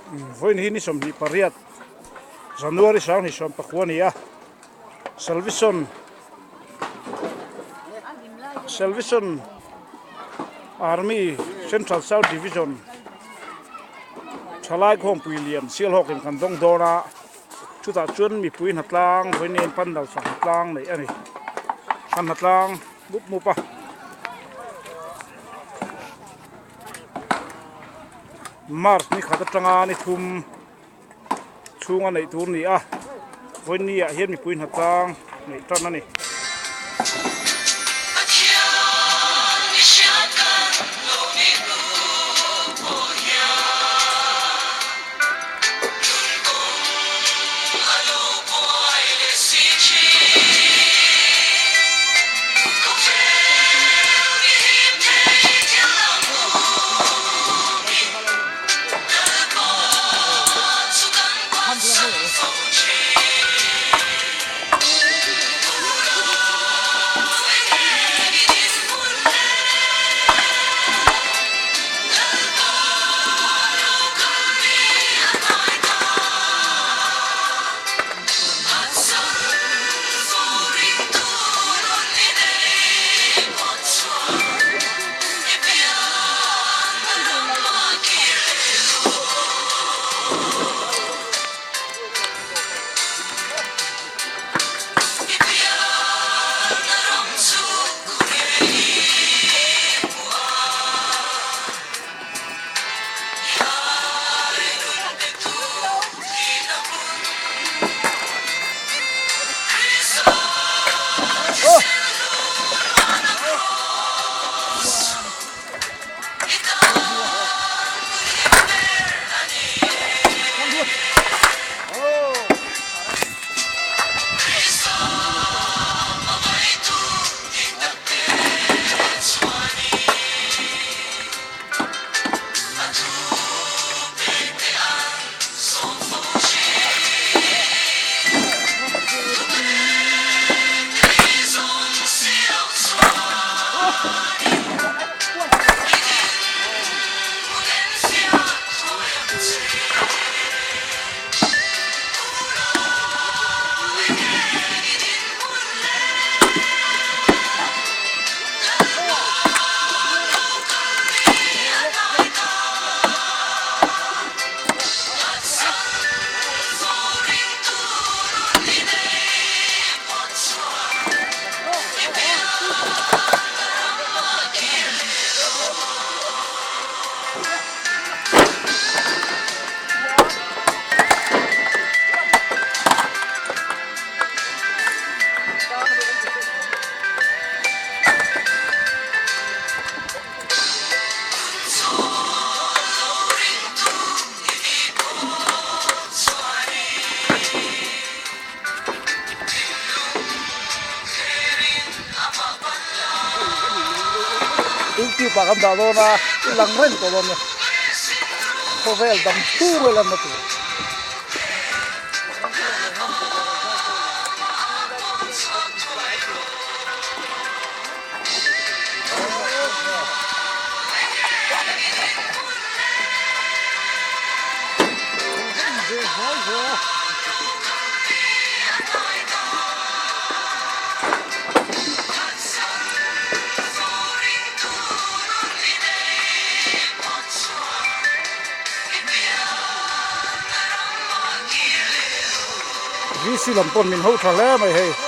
Vawiin hi ni 28 January 2019 a ni a, Salvison Salvison Army Central South Division thalai khawmpui lian Sialhawkin kan dawng dawn a, chutah chuan mipui hnatlang vawiin pandal sak hnatlang neih a ni, an hnatlang mup mup a. March ni khat atanga ni thum chhunga neih tur a ni a vawiin ah hian mipui hnatlang neih tan a ni. YouTube ah kan dah dawn a i lang reng tawh dawn nia khawvel dang chhung a lan na tur. VC lam pawn min ho tha hle mai hei.